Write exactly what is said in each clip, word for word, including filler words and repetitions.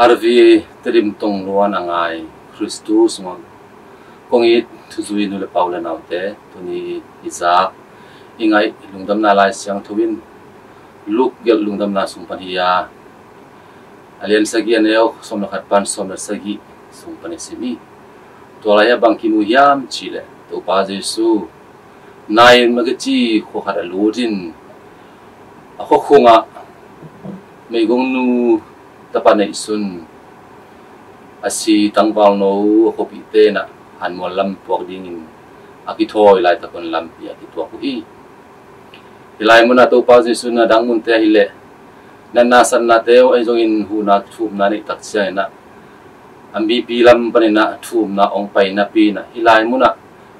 Arvi Tedim Tongluan a ngai Khristu sungah kong it thuzui nu le pa u le naute, tuni i zak i ngaih lungdamna Lai Siangtho in Luke gelh lungdamna sung pan hi a, a lian sagih a neu sawm le khat pan sawm le sagih sung pan i sim hi. Tua lai ah bang kimu hiam cih leh Topa Jesu Nain mah kici khua khat a lut in a khua khungah meigongnu tapa neihsun a si tangvalno a khuapihte in ah hanmual lam puak dingin a kithawi laitak un lampi a kituak uh hi. Hih lai munah Topa Jesu in a dang munte ahih leh natna satnate uh ahi zongin huhna thumna neih tak ciangin ah a mipi lam panin ah thumna hong pai napi in ah hih lai munah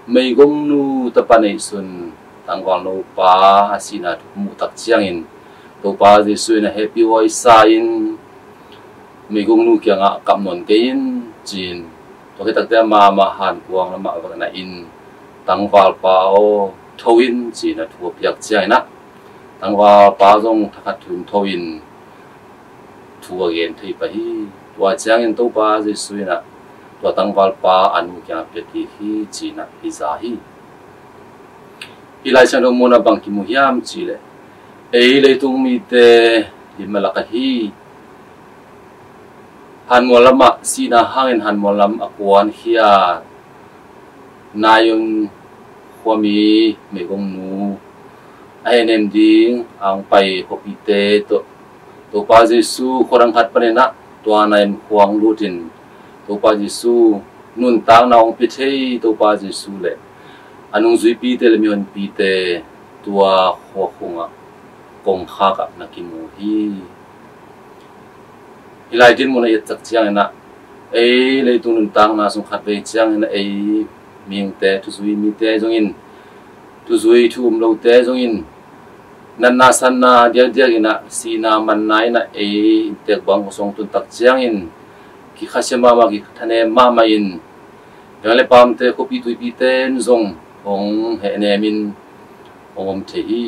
meigongnu tapa neihsun tangvalno pa a sihna thu muh tak ciangin Topa Jesu in a hehpihhuai sa in meigongnu kiangah kap nawn kei in ci-in, tua khit takte amah mah hankuang lamah va na in, tangvalpa aw, tho in ci-in a thu a piak ciangin ah tangvalpa zong thakhat thu in tho in thu a gen thei pah hi. Tua ciangin Topa Jesu in ah tua tangvalpa a nu kiangah pia kik hi ci-in ah i za hi. Hih Lai Siangtho munah bang kimu hiam cih leh ei leitung mite lim a lak ahi hanmual lamah sihna hangin hanmual lam a kuankhia Nain khuami meigongnu a hehnem ding a hong pai khuapihte tawh Topa Jesu khuadang khat panin ah tua Nain khua hong lut in Topa Jesu nuntakna hong pia thei Topa Jesu le a nungzuipite le mihonpite tua khua khungah kongkhak ah na kimu hi. Hih lai dinmun a i et tak ciangin ah ei leitung nuntakna sung khatvei ciangin ah ei mihingte, thuzui mite zongin, thuzui thu um lote zongin natna satna diakdiak in ah sihna manna in ah ei inntek bang khuasung tun tak ciangin kikhasia mahmah, kithanem mahmah in veng le paamte, khuapi tuipite in zong hong hehnem in hong om thei hi.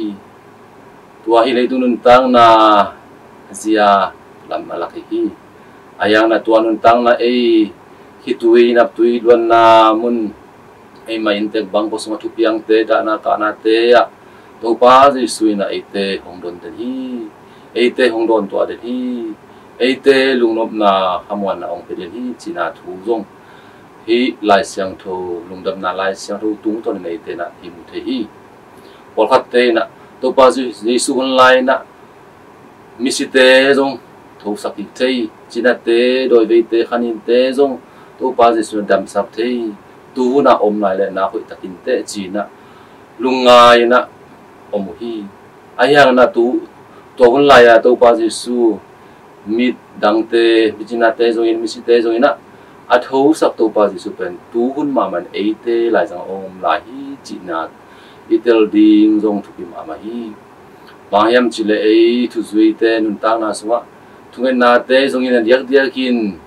Tua hih leitung nuntakna zia lam a lak hi hi. A hiangna tua nuntakna ei khitui naptui luanna mun, eima inntek bang khuasung a thupiangte, dahna kahnate ah Topa Jesu in ah eite hong don den hi. Eite hong dawn tuah den hi. Eite lungnopna, khamuanna hong pia den hi cihna thu zong hih Lai Siangtho, lungdamna Lai Siangtho tungtawn in eite in ah i mu thei hi. Pawlkhatte in ah Topa Jesu hun lai in ah misite zong thosak kik thei, cinate, dawiveite, khaninte zong Topa Jesu in ah damsak thei, tuhun ah om lai leh nak hoih takin teh ci-in ah lungngai in ah om uh hi. A hiangin ah tu, tua hun lai-a Topa Jesu midangte, micinate zongin, misite zongin ah a thosak Topa Jesu pen tuhun mahmah in eite laizang a om lai hi cihna i tel ding zong thupi mahmah hi. Bang hiam cih leh ei thuzuite nuntakna sungah thungetnate zongin a diakdiakin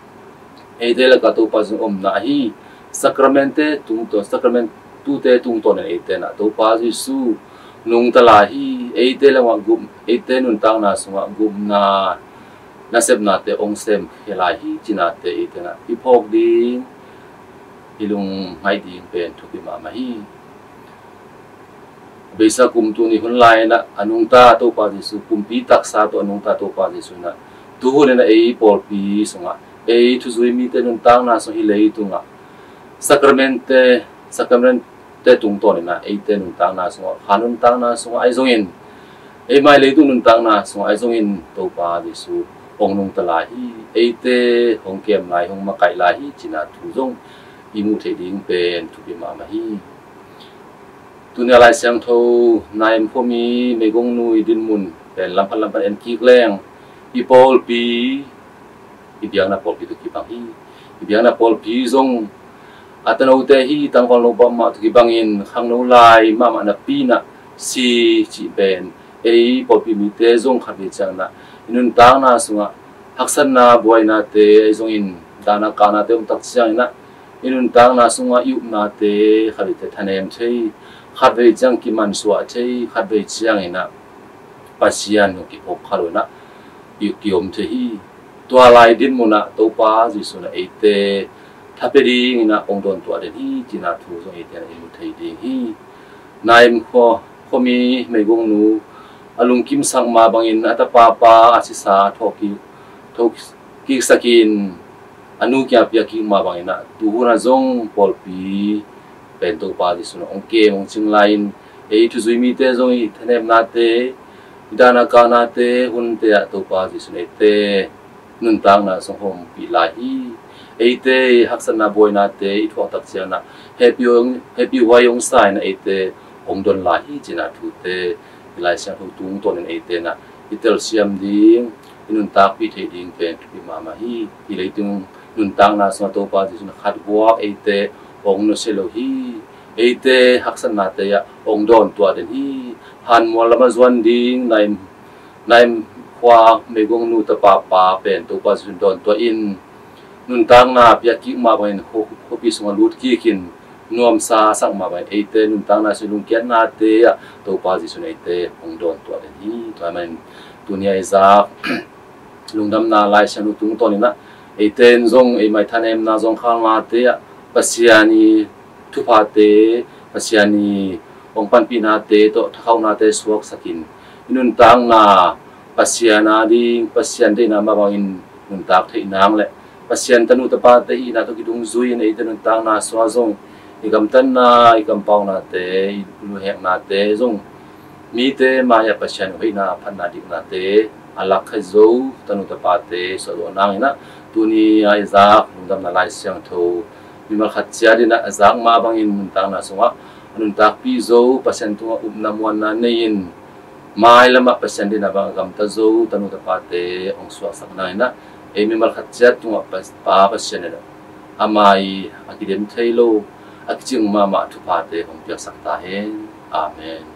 eite lakah Topa Jesu omna ahi. Sakramente tungtawn, sakramentte tungtawn in eite in ah Topa Jesu nungta lai hi. Eite lamah gup, eite nuntakna sungah gupna nasepnate hong semkhia lai hi cihnate eite in ah i phawk ding, i lungngaih ding pen thupi mahmah hi. Beisa kum tuni hun lai in ah a nungta Topa Jesu, kumpi taksa tawh a nungta Topa Jesu in ah tuhun in ah ei pawlpi sungah, ei thuzui mite nuntakna sungah, hih leitungah sakramente, sakramente tungtawn in ah eite nuntakna sungah, kha nuntakna sungah ahi zongin, eima i leitung nuntakna sungah ahi zongin Topa Jesu hong nungta lai hi. Eite hong kem lai, hong makaih lai hi cihna thu zong i muh theih ding pen thupi mahmah hi. Tuni a Lai Siangtho, Nain khuami meigongnu i dinmun pen lamkhat lamkhat en kik leng, i pawlpi, i biakna pawlpi tawh kibang hi. I biakna pawlpi zong a tanote hi, tangvalno mahmah tawh kibangin khangno lai mahmah napi in ah si cih pen ei pawlpi mite zong khatvei ciangin ah i nuntakna sungah haksatna buainate ahi zongin, dahna kahnate om tak ciangin ah i nuntakna sungah i upnate khatvei ciang thanem thei, khatvei ciang kimansuah thei, khatvei ciangin ah Pasian hong kiphawk kha lo in ah i kiom thei hi. Tua lai dinmun ah Topa Jesu in ah eite thapia dingin ah hong dawn tuah den hi cihna thu zong eite in ah i mu thei ding hi. Naim khua, khuami meigongnu a lungkimsak mah bangin a tapapa a sisa a thawhkik, thawhkiksakin a nu kiang pia kik mah bangin ah tuhun ah zong pawlpi pen Topa Jesu in ah hong kem hong cing lai-in ei thuzui mite zong i thanemnate, i dan a kahnate, hunte ah Topa Jesu in eite nuntakna sung hong ompih lai hi. Eite haksatna buainate i thuak tak ciangin ah hehpih hong, hehpihhuai hong sa-in ah eite hong don lai hi cihna thute i Lai Siangtho tungtawnin eite in ah i telsiam ding, i nuntakpih theih ding pen thupi mahmah hi. Hih leitung nuntakna sungah Topa Jesu in ah khatguak eite hong nusia lo hi. Eite haksatnate ah hong dawn tuah den hi. Hanmual lamah zuan ding Naim, Naim khua meigongnu tapapa pen Topa Jesu in dawn tuah in, nuntakna pia kik mah bangin khuapi sungah lut kikin nuamsa sak mah bangin eite nuntakna sung lungkiatnate ah Topa Jesu in eite hong dawn tuah den hi. Tua ahih manin tuni a i zak Lungdamna Lai Siangtho tungtawnin ah eite in zong eimai thanemna zong khalnate ah Pasian i thuphate, Pasian i hong panpihnate tawh thakhauhnate suaksakin i nuntakna Pasian a ding, Pasian deihna mah bangin nuntak theih nang le Pasian tanu tapate ihna tawh kidungzui-in eite nuntakna sungah zong i gamtatna, i kampaunate, i luheknate zong mite mai-ah Pasian hoihna, phatna, diknate a lakkhia zo tanu tapate suahzawh nangin ah tuni a i zak Lungdamna Lai Siangtho mimal khat ciatin ah a zak mah bangin nuntakna sungah a nuntakpih zo, Pasian tungah upna muanna nei-in mailamah Pasian deihna bang a gamta zo tanu tapate hong suahsak nangin ah ei mimal khat ciat tungah Pa, Pa Pasian in ah ama i a kidem thei lo, a kicing mahmah thuphate hong piaksak ta hen. Amen.